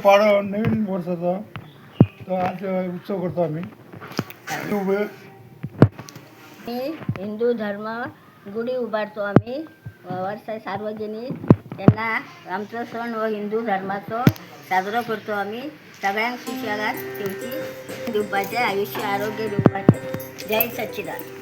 पाडो नवीन वर्साचो तो आज उत्सव करतो आमी. उबे आमी हिंदू धर्म गुढी उबारतो आमी वर्सा सार्वजनीक. तेन्ना आमचो सण हो हिंदू धर्माचो साजरो करतो आमी. सगळ्यांक सुशेगाद ठेवची दिवपाचें, आयुश्य आरोग्य दिवपाचें. जय सच्चिदानंद.